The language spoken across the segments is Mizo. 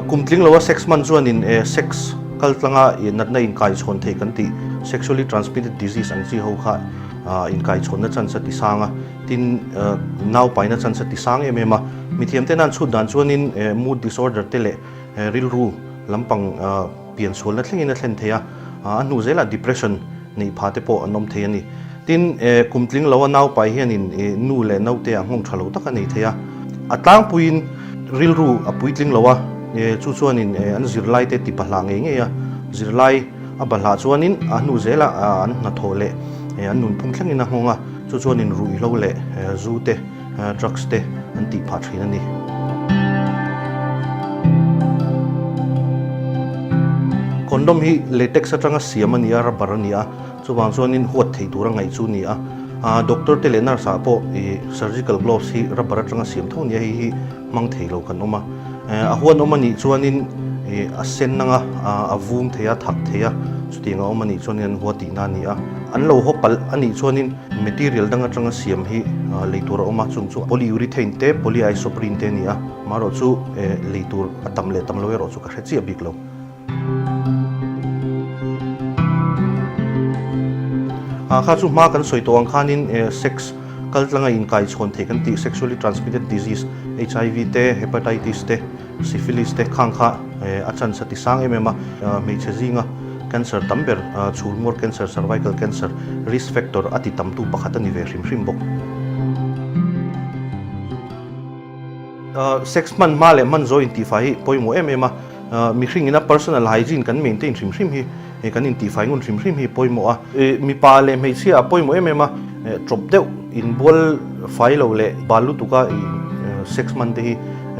Kum tling loa sex hman chuanin sex kaltlanga natna inkaichhawn thei kan tih, sexually transmitted disease ang chi ho kha inkaichhawnna chance a ti sang a, tin nau paina chance a ti sang em em a. Mithiamten an chhut dan chuanin mood disorder te leh rilru lampang piansualna thlengin a thlen thei a, a hnu zelah depression neih pha te pawh an awm thei a ni. Tin, kum tling loa naupai hianin nu leh naute a nghawng tha lo tak a nei thei a. A tlangpuiin rilru a puitling lo a, chu chuanin an zirlaite ti bahlah ngei ngei a. Zirlai a bahlah chuanin a hnu zelah an hnathawh leh an nunphung thlengin a nghawng a, chu chuanin ruihhlo leh zu te, drugs te an tih phah thin a ni. Condom hi latex atanga siam a ni a, rubber a ni a, chuvang chuanin huat theih tura ngaih chu a ni a. Doctor te leh nurse ah pawh surgical gloves hi rubber atanga siam tho a ni a, hei hi hmang thei lo kan awm a. A huan awm a nih chuanin a sen anga a vum thei a, thak thei a, chutiang a awm a nih chuanin an hua tihna a ni a. An lo haw palh a nih chuanin material dang atanga siam hi lei tur a awm a, chung chu polyurethane te, polyisoprene te a ni a, marawh chu lei tur a tam leh tam lo erawh chu ka hre chiah bik lo. Kha chu hma kan sawi tawh ang khanin sex kaltlanga inkaichhawn theih kan tih sexually transmitted disease HIV te, hepatitis te, syphilis te khang kha a chance a ti sang em em a, hmeichhe zinga cancer tam ber chhulmuar cancer, cervical cancer risk factor a ti tamtu pakhat a ni ve hrim hrim bawk. Sex hman hma leh hman zawi intihfai hi pawimawh em em a, mihring ina personal hygiene kan maintain hrim hrim hi kan intihfai ngun hrim hrim hi pawimawh a, mipa leh hmeichhia a pawimawh em em a, tawp deuh inbual fai lo leh bal lutuka sex hman te hi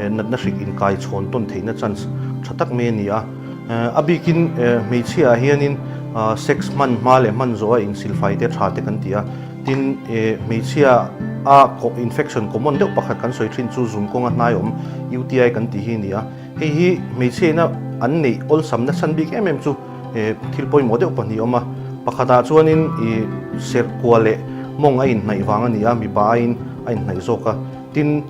natna hrik inkai chhawn tawn theihna chance tha tak mai a ni a, a bikin hmeichhia ah hianin sex hman hma leh hman zawha insilfai te tha te kan ti a. Tin, hmeichhia a infection common deuh pakhat kan sawi thin chu zun kawnga hnai awm UTI kan tih hi a ni a. Hei hi hmeichhia ina an neih awlsam nasa bik em em chu thil pawimawh deuh pahnih a awm a. Pakhatah chuanin serh kua leh mawng a inhnaih vang a ni a, mipa aiin a inhnaih zawk a. Tin,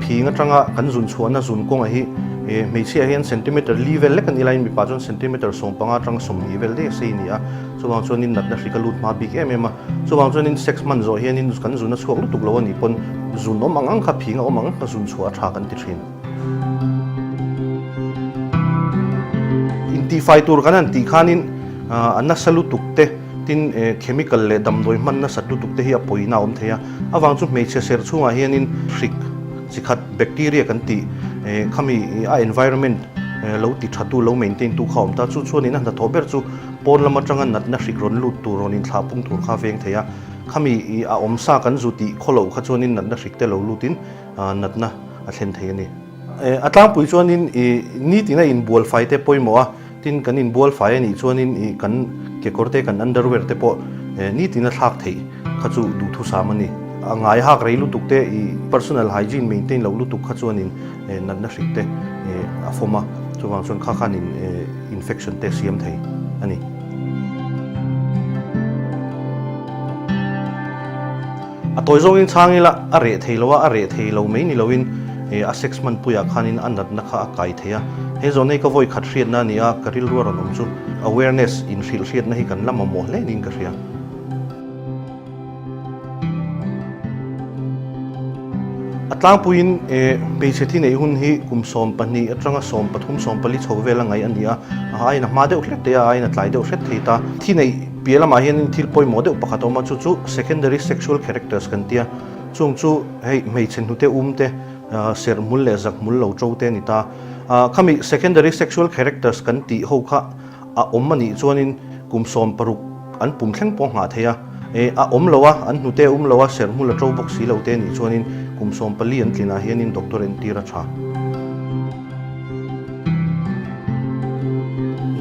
phing atanga kan zun chhuahna zun kawnga hi hmeichhia hian centimeter li vel lek a ni laiin mipa chuan centimeter 15 atanga 20 vel daih a sei a ni a. Chuvang chuanin natna hri ka lut hma bik em em a. Chuvang chuanin sex hman zawh hianin kan zun a chhuak lutuk lo a nih pawn zun awm ang ang kha phing a awm ang ang kha zun chhuah a tha kan ti thin. Intihfai tur kan han tih khanin a nasa lutuk te tin chemical leh damdawi hman nasat lutuk te hi a pawina a awm thei a. Avang chu hmeichhe ser chhungah hianin hrik chi khat bacteria kan tih khami a environment lo ti tha tu lo maintain tu kha a awm ta. Chu chuanin a hnathawh ber chu Pawn lam atanga natna hrik rawn lut tur, rawn inthlah pung tur kha veng thei a. Khami i a awm sa kan zu tih khaw loh kha chuanin natna hrik te lo lutin natna a thlen thei a ni. A tlangpui chuanin i nitina inbual fai te pawimawh a, tin kan inbual fai a nih chuanin i kan kekawr te, kan underwear te pawh nitina thlak theih kha chu duhthusam a ni. A ngai hak rei lutuk te, i personal hygiene maintain loh lutuk kha chuanin natna hrik te a fawm a, chuvang chuan kha khanin infection te siam thei a ni. A tawi zawngin chhang ila a reh thei lo a, a reh thei lo mai ni loin a sex hmanpuiah khanin a natna kha a kai thei a. He zawn hei ka vawi khat hriatna a ni a, ka rilru a rawn awm chu awareness inhrilh hriatna hi kan la mamawh hle niin ka hria. A tlangpuiin hmeichhe thi neih hun hi kum 12 atanga 13, 14 chho vel a ngaih a ni a, a aiin a hma deuh hret thei a, a aiin a tlai deuh hret thei ta. Thi neih piah lamah hianin thil pawimawh deuh pakhat a awm a, chu chu secondary sexual characters kan ti a, chung chu hei hmeichhe hnute um te, serh hmul leh zak hmul lo to te a ni ta. Khami secondary sexual characters kan tih ho kha A awm a nih chuanin kum 16 an pum thleng pawh nghah thei a, e, a awm lo a, an hnute a um lo a, serhmul a to bawk si lo te a nih chuanin kum 14 an tlinah hianin doctor entir a tha.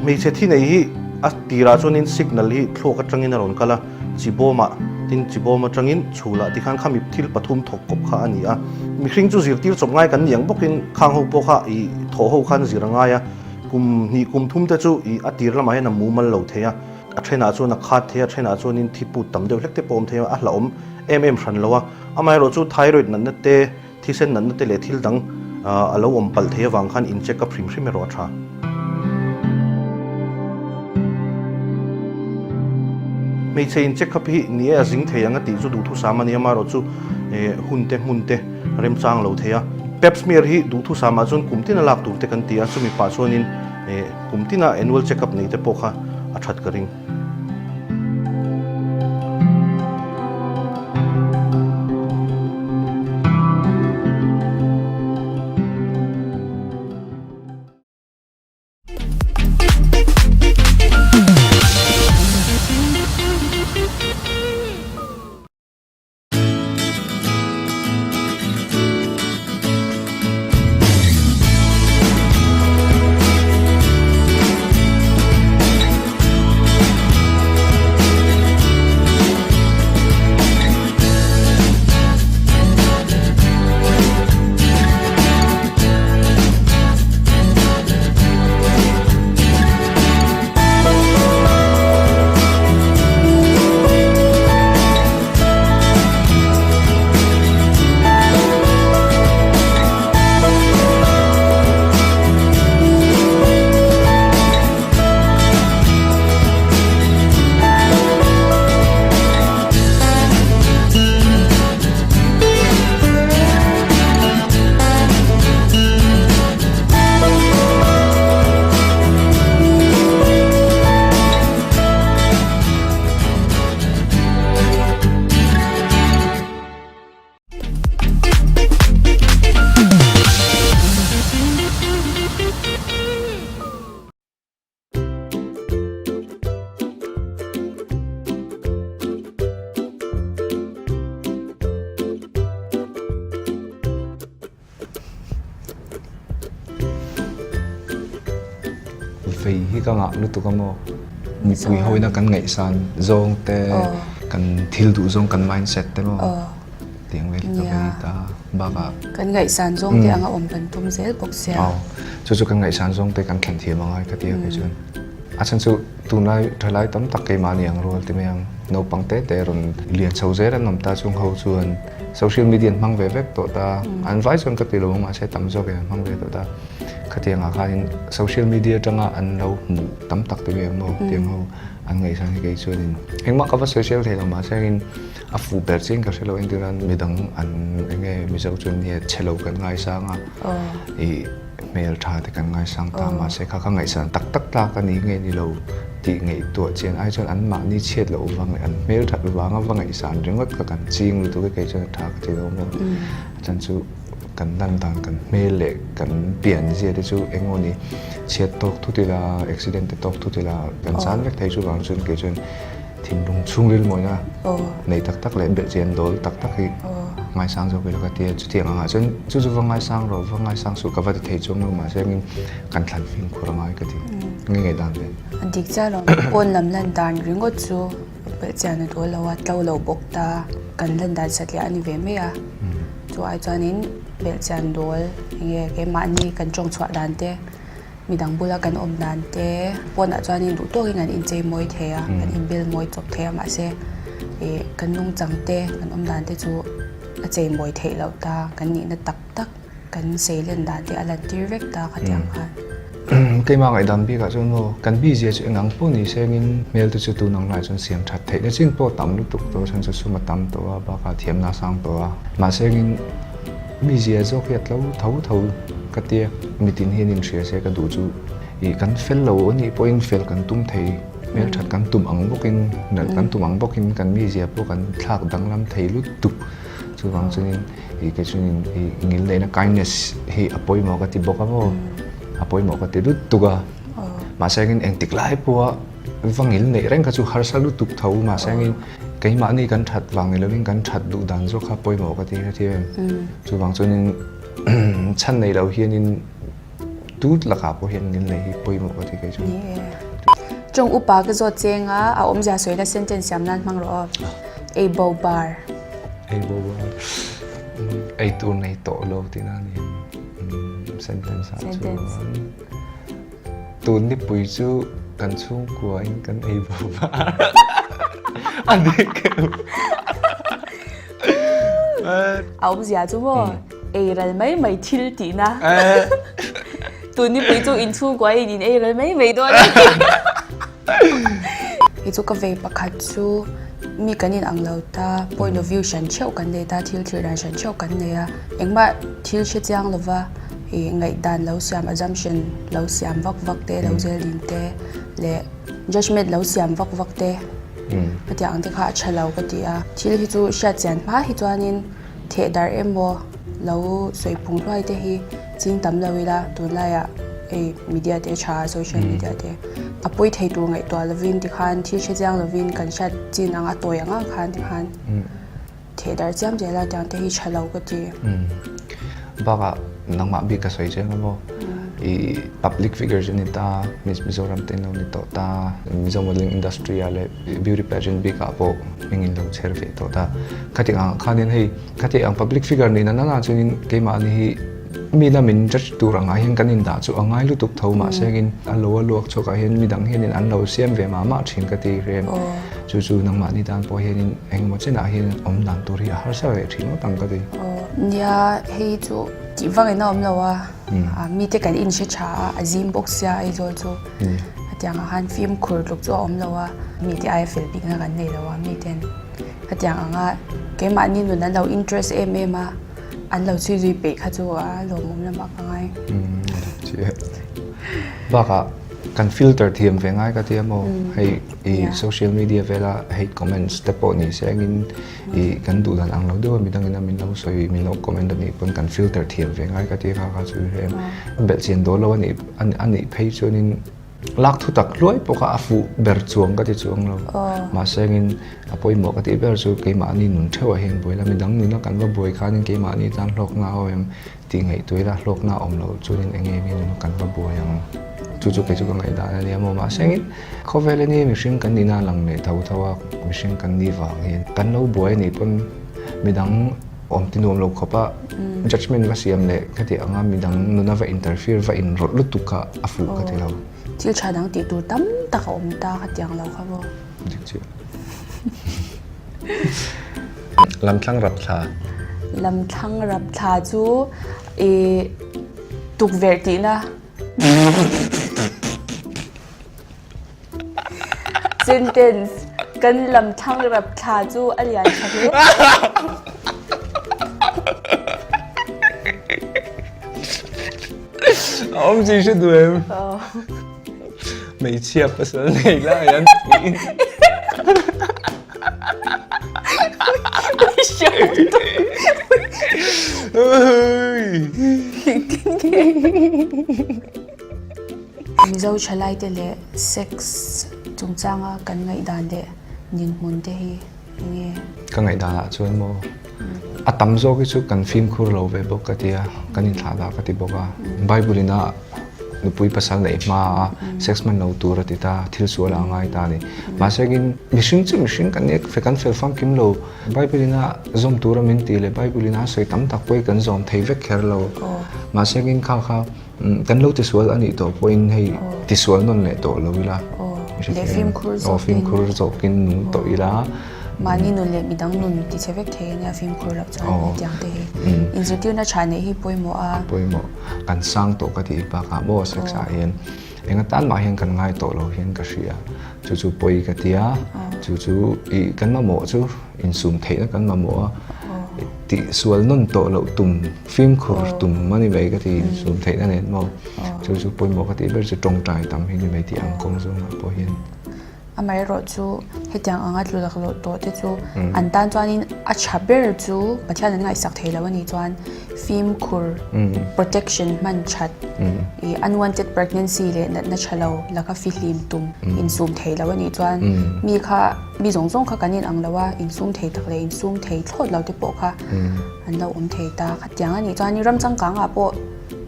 Hmeichhe thi nei hi a tirah chuanin signal hi thluak atangin a rawn kal a, chibawmah tin chibawm atangin chhulah tikhan khami thil pathum thawk kawp kha a ni a. Mihring chu zirtir chawp ngai kan ni ang bawkin khang ho pawh kha i thawh ho khan zir a ngai a. Kum hnih kum thum te chu ih a tir lamah hian a mumal lo thei a, a thenah chuan a khat thei a, a thenah chuanin thi put tam deuh hlek te pawh a awm thei a, a hlauhawm em em hran lo a. Amaherawhchu thyroid natna te, thisen natna te leh thil dang a lo awm palh thei avang khan in check up hrim hrim erawh a tha. Hmeichhe in check up hi ni e a zing thei ang a tih chu duhthusam a ni a, amaherawhchu hun te hmun te remchang lo thei a. Pap smear hi duhthusamah chuan kum tina lak tur te kan ti a, chumi pah chuanin kum tina annual check up nei te pawh kha a that ka ring. Vei hi ka ngah lutuk a maw? Mipui ho ina kan ngaihsan zawng te, kan thil duh zawng kan mindset te maw? Tiang vel hi ka vei ta bakah. Kan ngaihsan zawng te anga awm kan tum zel bawk sia. Aw, chu chu kan ngaihsan zawng te kan thlen thiam angai ka ti a kei chuan. A chhan chu tunlai thalai tam tak keimahni ang rual ti mai ang, naupang te te rawn lian chho zel an awm ta chung ho chuan social media an hmang ve vek tawh ta, an vai chuan ka ti lo ang mahse tam zawkin an hmang ve tawh ta. Khatiangah khanin social media atanga an lo hmuh tam tak ti mai ang maw tiang ho an ngaihsan hi kei chuanin engmah ka va sawisel thei lo mahse angin A fuh ber chiang ka hre lo entir a midang an enge Mizo chuan nia chhe lo kan ngaisang a ih hmel tha te kan ngaisang ta mahse kha kha ngaihsan tak tak tlak a ni nge ni lo tih ngaihtuah chian ai chuan an mahni chhiat loh vang leh an hmel that vanga va ngaihsan ringawt kha kan ching lutuk e kei chuan a tha ka ti lo maw a chan chu kan lan dan kan hmel leh kan pian zia te chu eng emaw ni chhiat tawk thut ila accident te tawk thut ila kan chan vek thei chu vang chuan kei chuan Thinlung chhungril mawina nei tak tak leh belhchian dawl tak tak hi ngaisang zawk ila ka ti a, chutiang angah chuan chu chu va ngaisang rawh, va ngaisang suh ka va ti thei chuang lo mahse engin kan thlan fimkhur a ngai ka ti nge nge dan ve. A dik chiah lo, pawn lam lan dan ringawt chu belhchian a dawl lo a, tlo lo bawk ta, kan lan dan satliah a ni ve mai a, chu ai chuanin belhchian dawl enge keimahni kan tawngchhuah dan te, Midang bula kan awm dan te pawnah chuanin duh tawkin kan inchei mawi thei a, kan inbel mawi chawp thei a mahse ih kan nungchang te kan awm dan te chu a chei mawi theih loh ta, kan nihna tak tak kan seilen dan te a lan tir vek ta khatiang khan. Keimah ngaihdan bikah chuan maw kan bizia chu engang pawh ni sengin hmel te chu tun ang laiah chuan siam that theihna chin pawh a tam lutuk tawh a chhan chu sum a tam tawh a bakah thiamna a sang tawh a mahse engin Mizia zawk hi a tlo tho tho ka tia, mitin hian inhria se ka duh chu ih kan fel lo anih pawhin fel kan tum thei, hmelthat kan tum ang bawkin nalh kan tum ang bawkin kan mizia pawh kan thlak danglam thei lutuk. Chuvang chuanin ih kei chuanin ih ngilneihna kindness hi a pawimawh ka ti bawk a maw, a pawimawh ka ti lutuk a, mahse engin engtik lai pawha va ngilneih reng kha chu harsa lutuk tho mahse engin Keimahni kan that vang ni lovin kan that duh dan zawk kha pawimawh ka ti hrethiam em? Chuvang chuanin chhan nei lo hianin tut lakah pawh hian ngil nei hi pawimawh ka ti kei chu. Ni e. Tawng upa ka zawt cheng a, a awmzia sawina sentence siam nan hmang rawh aw. Ei bo bar. Ei bo bar. Ei tur nei tawh lo tihna a ni. Sentence ah chuan. Tun nipui chu kan chhungkua in kan ei bo var a ni keuh. A awmzia chu maw? Eiral mai mai thil tihna. Tun nipui chu inchhungkua in in eiral mai mai dawn a ni. Kei chu ka vei pakhat chu mi kan in ang lo ta, point of view hran theuh kan nei ta, thil thlir dan hran theuh kan nei a. Engmah thil hre chiang lova ih ngaihdan lo siam, assumption lo siam vak vak te, lo zel din te leh judgement lo siam vak vak te hetiang ang te kha a tha lo ka ti a. Thil hi chu hriat chian hma hi chuanin Theh darh emaw lo sawi phung hluai te hi ching tam lo ila tunlaiah hei media te tha a social media te a pawi thei tur ngaihtuah lovin tikhan thil hre chiang lovin kan hriat chin ang a tawi ang ang khan tikhan theh darh chiam zel a tiang te hi tha lo ka ti. Bakah nangmah bik ka sawi chiang emaw i public figure chu ni ta Miss Mizoram te in lo ni tawh ta Mizo modelling industry ah leh beauty pageant bikah pawh hming in lo chher ve tawh ta. Khati ang khanin hei khati ang public figure nihna nana chuanin keimahni hi mi lamin judge tur angah hian kan indah chu a ngai lutuk tho mahse angin a lo a luak chhuakah hian midang hianin an lo siam ve mah mah thin ka ti rem. Chu chu nangmahni tan pawh hianin engemaw chenah hian awm dan tur hi a harsa ve thin ngawt ang ka ti. Nia hei chu tih vang in a awm lo a, mite kan inhre tha a, a zim bawk sia Aizawl chu. Hetiangah khan fimkhur tluk chu a awm lo a, mite aia fel bikna kan nei lo a, miten hetiang anga keimahni nun an lo interest em em a, an lo chhui zui peih kha chu a lawmawm lamah ka ngai. Bakah kan filter thiam ve ngai ka tia maw, hei i social media vela hate comments te pawh ni se engin i kan duh dan ang lo deuh a midangin a min lo sawi min lo comment a nih pawn kan filter thiam ve ngai ka tia kha kha chu rem belhchian dawl lo a nih a nih phei chuanin lak thu tak hluai pawh kha a fuh ber chuang ka ti chuang lo mahse engin a pawimawh ka tih ber chu keimahni nun theuh ah hian buai la midang nuna kan va buai khanin keimahni tan hlawkna a awm em Tih ngaihtuah ila hlawkna a awm loh chuanin eng nge mi nuna kan va buai ang? Chu chu kei chu ka ngaihdan a nia maw? Mahse engin khawvel ania mihring kan nihna a lang leh tho tho a, mihring kan nih vang hian kan lo buai anih pawn midang awm ti nuam lo khawp a judgement va siam leh khati anga midang nuna va interfere va inrawlh lutuk kha a fuh ka ti lo. Thil tha dang tih tur tam tak a awm ta khatiang lo kha maw? Dik chiah. Lamthlang rap thla. Lamthlang rap thla chu i tukverh tihna. Sentence, Kan lamthlang rap thla chu a lian tha hle. A awm chi hre duh em? Hmeichhia pasal nei lai an ti. Mizo thalaite leh sex chungchanga kan ngaihdan leh dinhmun te hi eng nge? Ka ngaihdanah chuan maw a tam zawk hi chu kan fimkhur lo ve bawk ka ti a, kan inthlahdah ka ti bawk a. Bible ina Nupui pasal neih hma a sex hman lo tur a ti ta, thil sual a ngai ta a ni. Mahse kin mihring chu mihring kan nia fe kan fel famkim lo. Bible in a zawm tur a min tih leh Bible in a sawi tam tak pawh hi kan zawm thei vek kher lo. Mahse kin kha kha kan lo tisual a nih tawh pawhin hei tisual nawn leh tawh lo ila. Aw fimkhur zawkin nung tawh ila. Mahni nun leh midang nun ti chhe vek thei a nia fimkhur loh chuan hetiang te hi inzirtirna tha neih hi pawimawh a. Pawimawh. Kan sang tawh ka tih bakah maw sex ah hian eng atan mah hian kan ngai tawh lo hian ka hria. Chu chu pawi ka ti a, chu chu ih kan mamawh chu insum theihna kan mamawh a, tih sual nawn tawh loh tum fimkhur tum a ni mai ka ti insum theihna nen maw. Chu chu pawimawh ka tih ber chu tawngtai tam hi ni mai tih ang kawng zawngah pawh hian. Amaherawh chu hetiang anga tlu laklawh tawh te chu an tan chuanin a tha ber chu Pathian an ngaihsak thei lo a nih chuan fimkhur protection hman that ih unwanted pregnancy leh natna tha lo laka fihlim tum insum thei lo a nih chuan mi kha mi zawng zawng kha kan inang lo a insum thei tak leh insum thei thlawt lo te pawh kha an lo awm thei ta. Khatiang a nih chuan ram changkangah pawh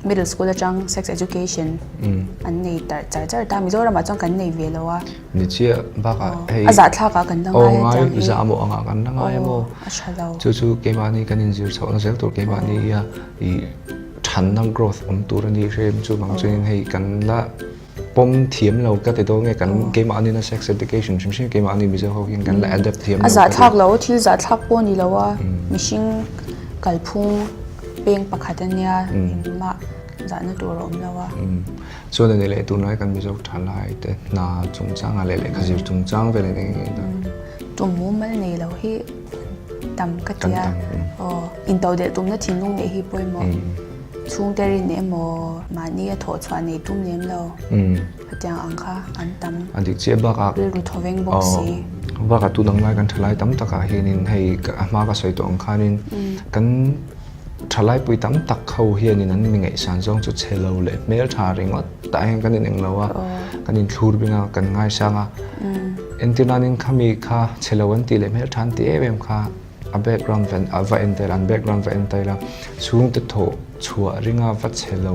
Middle school atang sex education an nei tar char char ta Mizoramah chuan kan nei ve lo a. Ni chiah bakah hei a zahthlak ah kan la ngai a tiang hi. Zah maw angah kan la ngai a maw. A tha lo. Chu chu keimahni kan inzir chhohna zel tur keimahni ia i thanna growth awm tur a ni hrem chuvang chuanin hei kan la pawm thiam lo ka ti dawn nge kan keimahni na sex education hrim hrim keimahni Mizo ho hian kan la adapt thiam lo. A zahthlak lo thil zahthlak pawh ni lo a mihring kalphung. peng pakhat a nia, engmah zahna tur a awm lo a. Chuan a ni leh tunlai kan Mizo thalai te hna chungchangah leh lehkha zir chungchang vel in eng eng eng. Tum mumal nei lo hi tam ka ti a, aw intodelh tumna thinlung neih hi pawimawh. Chhungte rin emaw mahni a thawh chhuah nei tum lem lo. Hetiang ang kha an tam. A dik chiah bakah. Rilru thawveng bawk si. Bakah tun ang lai kan thalai tam takah hianin hei a hma ka sawi tawh ang khanin kan thalai pui tam tak ho hianin an mi ngaihsan zawng chu chhe lo leh hmel tha ringawt tah hian kan ineng lo a, kan inthlur bing a, kan ngaisang a. Entir nanin khami kha chhe lo an tih leh hmel tha an tih em em kha a background va a va en tel an background va en tel a chhungte thawh chhuah ringa va chhe lo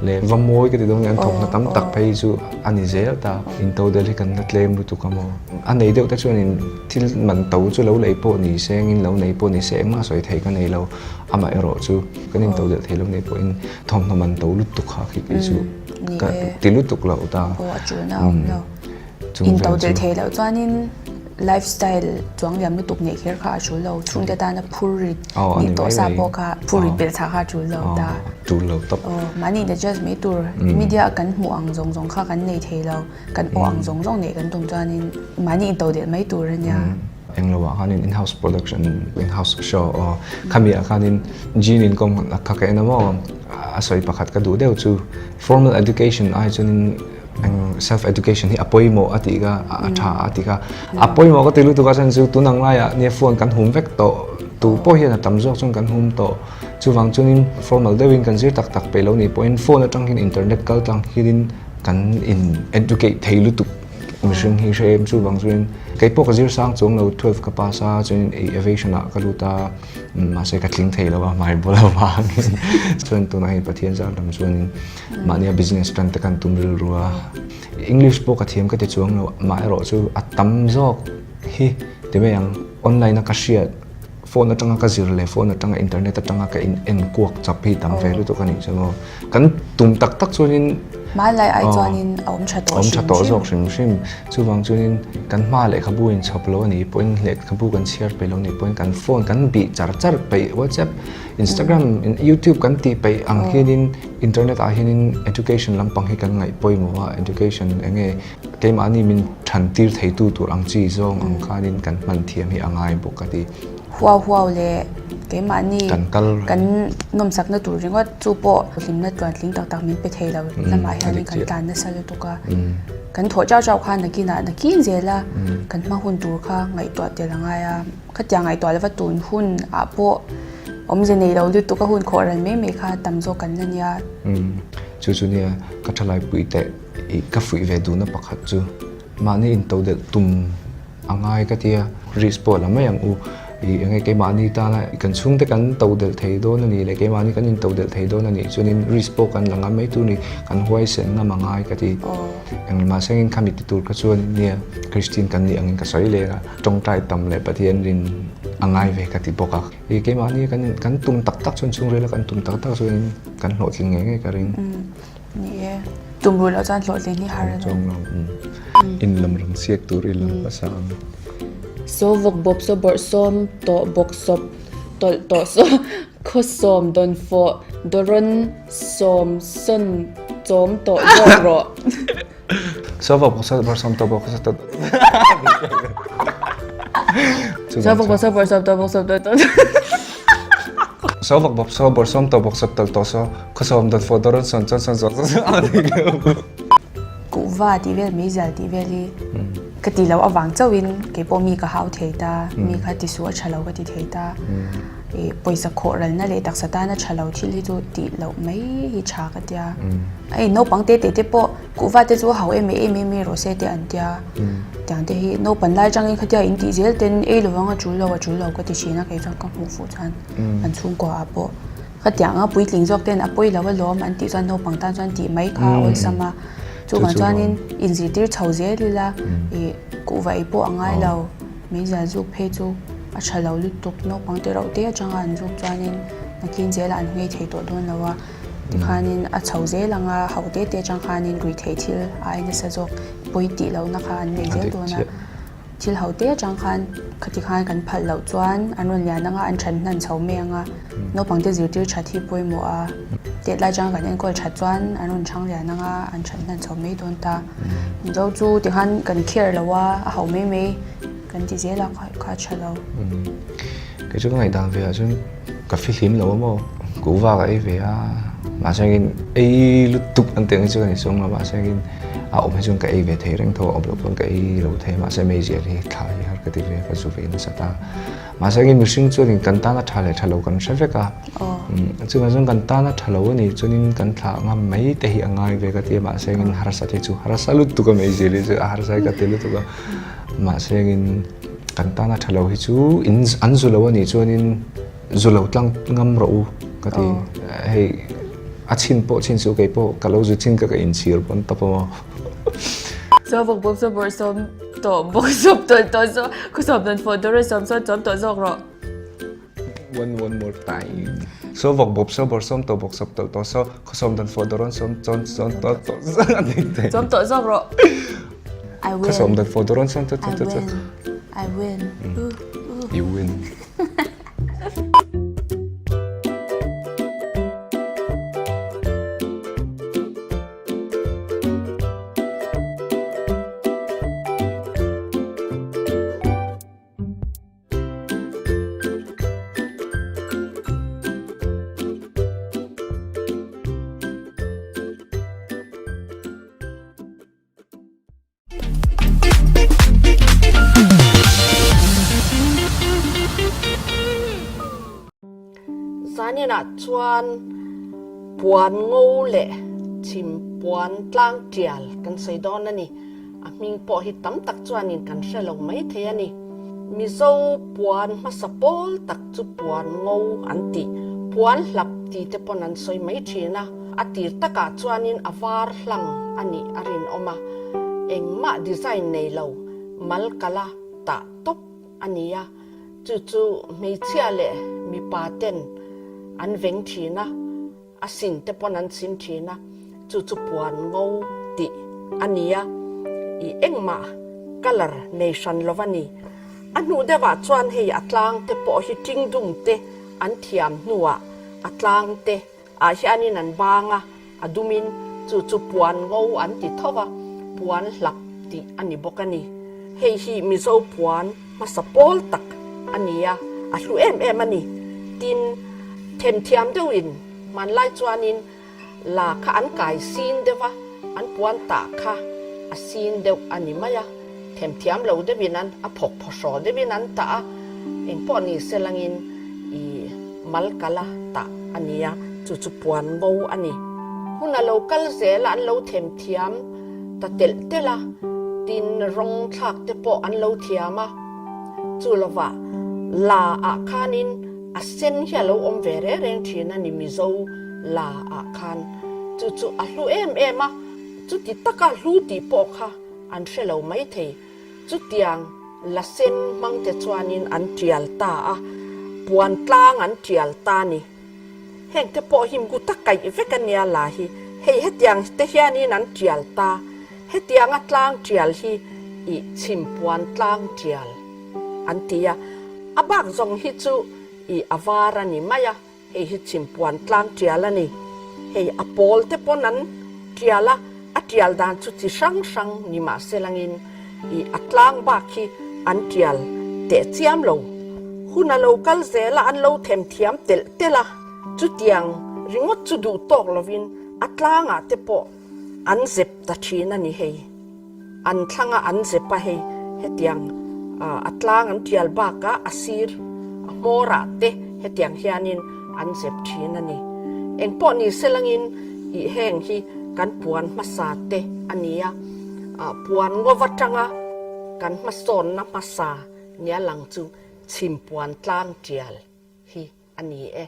leh va mawi ka ti dawn nge an thawkna tam tak phei chu a ni zel ta intodelh hi kan la tlem lutuk a maw a nei deuh te chuanin thil man to chu lo lei pawh ni se engin lo nei pawh ni se engmah sawi thei ka nei lo amaherawh chu kan intodelh thei lo nei pawhin thawmhnaw man to lutuk kha khi kei chu ka ti lutuk lo ta. Intodelh theih loh chuanin lifestyle chuang liam lutuk neih kher kha a tul lo. Chhungte tana phur rit nih tawh sa pawh kha phur rit belh chhah kha a tul lo ta. Tul lo tawp. Mahni in adjust mai tur. Media a kan hmuh ang zawng zawng kha kan nei thei lo. Kan awh ang zawng zawng neih kan tum chuanin mahni intodelh mai tur a nia. Englo ah khanin in-house production, in-house show aw khami ah khanin Jean in kawng kha ka en a maw a sawi pakhat ka duh deuh chu formal education ai chuanin eng self education hi a pawimawh a tih kha a tha a tih kha a pawimawh ka ti lutuk a chhan chu tun ang laiah nia phone kan hum vek tawh tu pawh hian a tam zawk chuan kan hum tawh chuvang chuanin formal deuhin kan zir tak tak peih lo nih pawhin phone atang hian internet kal tlang hianin kan in educate thei lutuk mihring hi hre em chuvang chuanin kei pawh ka zir sang chuang lo twelve ka pass a chuanin aviation ah ka lut a mahse ka tling thei lo a hmai bul avangin chuan tunah hian Pathian zar lam chuanin Mahnia business tan te kan tum rilru a, English pawh ka thiam ka ti chuang lo, mah erawh chu a tam zawk hi ti mai ang, online a ka hriat, phone atanga ka zir leh phone atanga internet atanga ka in en kuak chap hi tam ve lutuk a nih chu maw. Kan tum tak tak chuanin Hmanlai ai chuanin a awm tha tawh hrim hrim. Awm tha tawh zawk hrim hrim. Chuvang chuanin kan hma lehkhabu in chhawp lo a nih pawhin lehkhabu kan chhiar peih lo a nih pawhin kan phone kan bih char char peih WhatsApp Instagram in YouTube kan tih peih ang hianin internet ah hianin education lampang hi kan ngaih pawimawh a, education enge keimahni min than tir theitu tur ang chi zawng ang khanin kan hman thiam hi a ngai bawk a ti. Huau huau leh keimahni kan nawmsakna tur ringawt chu pawh hlimna tluantling tak tak min pe thei lo lamah hianin kan tlan nasa lutuk a, kan thawh chau chau khan nakinah nakin zel a kan hma hun tur kha ngaihtuah tel a ngai a. Khatiang ngaihtuah lova tun hun ah pawh awmze nei lo lutuk a hun khawh ran mai mai kha tam zawk kan la nia. Umm chu chu nia ka thalai pui teh ih ka fuih ve duhna pakhat chu mahni intodelh tum a ngai ka tia risk pawh la mai ang u ih enge keimahni tana kan chhungte kan todelh thei dawn a nih leh keimahni kan intodelh thei dawn a nih chuanin risk pawh kan la ngam mai tur ni kan huaisen ngam a ngai ka ti engmah sengin khami ti tur kha chuan nia Christian kan nih angin ka sawi leh a. Tawngtai tam leh Pathian rin a ngai ve ka ti bawk a. I keimahni kan kan tum tak tak chuan chhungrila kan tum tak tak chuan kan hlawhtling ngei ngei ka ring. Ni e. Tum ruh loh chuan hlawhtling hi har a ni. Chuang lo. In lam rang siak tur i lam hmasa ang. Saw vawk bawp saw bawrh sawm tawh bawk sawp tawlh tawh saw khaw sawm dawn fawh dawrawn sawm sawn chawm tawh zawk rawh. Kuhva tih vel meizial tih vel hi ka ti loh avang chauhin keipawh mi ka hau thei ta, mi kha ti suh a tha lo ka ti thei ta. Ih pawisa khawh ralna leh taksa tana tha lo thil hi chu tih loh mai hi tha ka tia. Hei naupang te teh te pawh kuhva te chu a hau em em em em rawh se te an tia. Tiang te hi naupan lai atangin khatia in tih zel ten ei lovang a tul lo a tul lo ka ti thin a kei chuan ka hmuh fuh chuan an chhungkua ah pawh khatiang a puitling zawk ten a pawi lo alawm an tih chuan naupang tan chuan tih mai kha a awlsam a. Chuvang chuanin inzirtir chho zel ila ih kuhva ei pawh a ngai lo. Meizial zuk phei chu a tha lo lutuk, naupang te rauh te atanga an zuk chuanin nakin zelah an nghei thei tawh dawn lo a, tikhanin a chho zel ang a, ho te te atang khanin ruihtheih thil ai nasa zawk pawi tih lohna kha an nei zel dawn a. Thil ho te atang khan khati khan kan phalh loh chuan an rawn lian anga an then hnan chho mai anga naupang te zirtir that hi pawimawh a, tet lai atanga kan enkawl that chuan an rawn chhang lian anga an then hnan chho mai dawn ta. Mizo chu tikhan kan care lo a, a ho mai mai kan ti zel a kha a tha lo. Kei chu ka ngaihdan ve ah chuan ka fihlim lo a maw, kuhva ka ei ve a, mahse engin ei lutuk an tih ang hi chu ka ni chuang lo, mahse engin a awm hi chuan ka ei ve thei reng tho a, awm loh pawn ka ei lo thei a, mahse meizial hi thla hi har ka ti ve a, ka zu ve nasa ta. Mahse engin mihring chuanin kan tana tha leh tha lo kan hre vek a, chuvang chuan kan tana tha lo a nih chuanin kan thlah ngam mai te hi a ngai ve ka ti a, mahse engin harsa te chu harsa lutuk a meizial hi chu a harsa hi ka ti lutuk a, mahse engin Kan tana tha lo hi chu in an zu lo a nih chuanin zu lo tlang ngam rawh u ka ti. Hei a chhin pawh chhin chu kei pawh ka lo zu chin ka ka inchhir pawn tawp a maw. Chaw bawk bawk chaw bawrh sawm tawh bawk sawp tawlh tawh zawk khaw sawm dan fawh dawr a sawm sawn chawm tawh zawk rawh. One one more time. Saw vawk bawp saw bawrh sawm tawh bawk sawp tawlh tawh saw khaw sawm dan fawh dawr rawn sawm chawn chawn tawh tawh Chawm tawh zawk rawh. I win. Khaw sawm dan fawh dawr rawn sawm tawh tawh tawh. I win. You win. Zaninah chuan puan ngo leh chhim puan tlang tial kan sawi dawn a ni. A hming pawh hi tam tak chuanin kan hre lo mai thei a ni. Mizo puan hmasa pawl tak chu puan ngo an tih, puan hlap ti te pawn an sawi mai thin a. A tir takah chuanin a var hlang a nih a rinawm a, engmah design nei lo mal kala tah tawp a ni a. Chu chu hmeichhia leh mipa ten an veng thin a. A sin te pawn an chim thin a, chu chu puan ngo tih a ni a, i engmah colour nei hran lo a ni. A hnu deuhah chuan hei a tlang te pawh hi tingdum te an thiam hnuah a tlang te ah hianin an bang a, a dumin chu chu puan ngo an ti tho va, puan hlap tih a ni bawk a ni. Hei hi Mizo puan hmasa pawl tak a ni a, a hlu em em a ni. Tin, themthiam deuhin hmanlai chuanin la kha an kai sin deuh a, an puan tah kha a sin deuh a ni mai a, themthiam lo deuhin an a phawk phawhraw deuhin an tah a, engpawh ni se langin i mal kala tah a ni a, chu chu puan ngo a ni. Hun a lo kal zel a, an lo themthiam ta telh telh a, tin rawng thlak te pawh an lo thiam a, chu lovah la ah khanin a sen hi a lo awm ve reng reng thin a ni Mizo la ah khan chu chu a hlu em em a, chuti taka hlu tih pawh kha an hre lo mai thei, chutiang la sen hmang te chuanin an tial ta a, puan tlang an tial ta a ni. Heng te pawh hi ngu tak kaih vek a nia la hi, hei hetiang te hianin an tial ta, hetianga tlang tial hi ih chhimpuan tlang tial an ti a, a bak zawng hi chu ih a var a ni mai a, hei hi chhimpuan tlang tial a ni, hei a pawl te pawn an tial a, a tial dan chu chi hrang hrang ni mahse langin ih a tlang bak hi an tial teh chiam lo. Hun a lo kal zel a, an lo them thiam telh telh a, chutiang ringawt chu duh tawk lovin a tlangah te pawh an zep ta thin a ni hei. An thlanga an zep a hei, hetiang a tlang an tial bakah a sir a hmawrah te hetiang hianin an zep thin a ni. Engpawh ni selangin ih heng hi kan puan hmasa te a ni a, puan ngova tanga kan hmasawnna hmasa nia lang chu chhimpuan tlang tial hi a ni e.